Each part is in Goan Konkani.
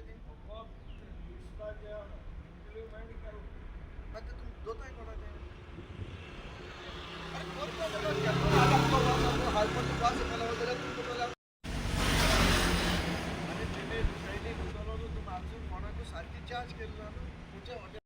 ती? मागीर तुमी दोताय कोणाचें? आरे करता जाल्यार कॅमेरा हाल वास येतालो जाल्यार तुमी करतले. आनी तेणे सायडीक उरतलो न्हू तुमी, आजून कोणाकूय सारकी चार्ज केली ना न्हू खंयच्या हॉटेल.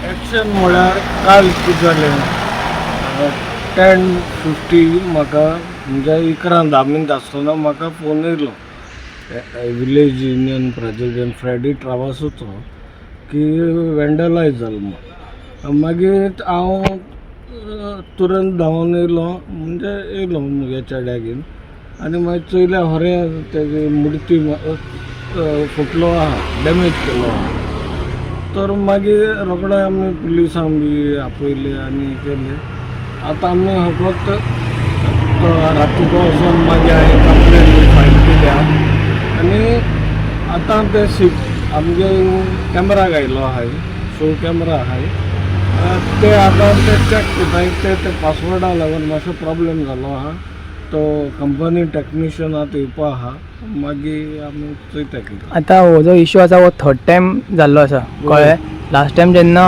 एक्शन म्हळ्यार काल कितें जालें, 10:50 म्हाका, म्हणजे 10:45 आसतना म्हाका फोन येयलो विलेज युनियन प्रेजिडेंट फ्रेडी ट्रावासूचो की वेंडलायज जालो म्हूण. मागीर हांव तुरंत धांवन येयलो, म्हणजे येयलो म्हगे चेड्याक घेवन आनी मागीर चोयल्यार खरें तेजी मुर्ती फुटलो आहा, डॅमेज केलो आहा. तर मागीर रोखडे आमी पुलिसांक बी आपयले आनी केले. आतां आमी फकत रातीको वचोन मागीर हांवें कंप्लेन बी फायल केल्या आनी आतां ते सी आमगे कॅमेरा घायलो आहाय, शो कॅमेरा आहाय, ते आतां ते चॅक कोताय. ते ते पासवर्डा लागून मातसो प्रॉब्लेम जालो आहा. तो कंपनी टॅक्निशियन आतां येवपा आहा, मागीर आमी चोयता कितें. आतां हो जो इशू आसा हो थर्ड टायम जाल्लो आसा, कळ्ळें? लास्ट टायम जेन्ना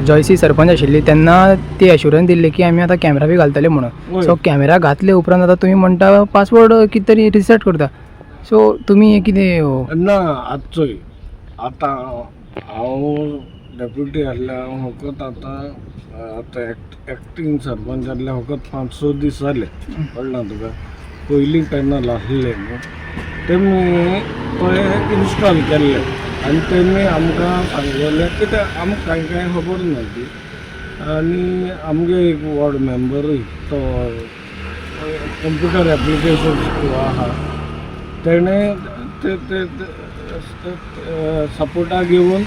जॉयसी सरपंच आशिल्ली तेन्ना ती एश्युरन्स दिल्ली की आमी आतां कॅमेरा बी घालतले म्हणून. सो कॅमेरा घातले उपरांत आतां तुमी म्हणटा पासवर्ड कितें तरी रिसेट करता. सो तुमी हें कितें? ना, आतां चोय, आतां हांव डेप्युटी आसल्यार हांव फकत आतां आतां एक्टींग सरपंच जाल्ल्या फकत 5-6 दीस जाले, कळ्ळें तुका? पयलीं पॅनल आसलें न्हू, तेमी पळय इन्स्टॉल केल्ले आनी तेमी आमकां सांगलेलें कित्याक आमकां कांय कांय खबर ना ती. आनी आमगे एक वॉर्ड मेंबरूय तो कंप्युटर एप्लिकेशन आहा, तेणें ते ते सपोर्टाक घेवन,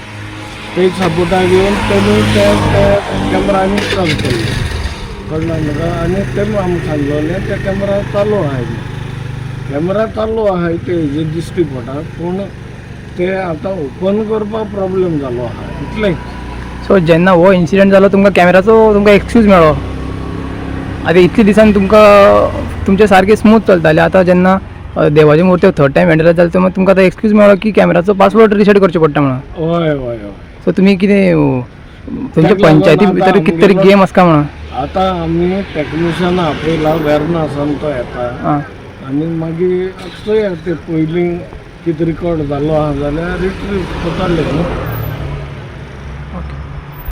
ते सपोर्टाक घेवन तेमी ते ते कॅमेरा इन्स्टॉल केल्ले, कळ्ळें तुका? आनी तेमी आमकां सांगलेलें ते कॅमेरा चालू आहाय म्हूण. कॅमेरा चालू आहाय ते हेजेर दिश्टी पडटा, पूण ते आतां ओपन करपाक प्रॉब्लेम जालो आहा, इतलेंच. सो जेन्ना हो इन्सिडंट जालो तुमकां कॅमेराचो तुमकां एक्सक्यूज मेळ्ळो. आतां इतले दिसान तुमकां तुमचें सारकें स्मूथ चलतालें. आतां जेन्ना देवाची मूर्ती थर्ड टायम वेंडलायज जाली तेन्ना तुमकां आतां एक्सक्यूज मेळ्ळो की कॅमेराचो पासवर्ड रिसेट करचो पडटा म्हणून. हय हय हय सो तुमी कितें तुमच्या ताका लागून पंचायती आतां भितर कितें तरी आमगेलो गेम आसता म्हणून. आतां आमी टॅक्निशियना आपयला, वेर्ना सावन तो येता. आनी मागीर चोया, ते पयलीं कितें रिकॉर्ड जालो आहा जाल्यार रिट्रीव करताले न्हू.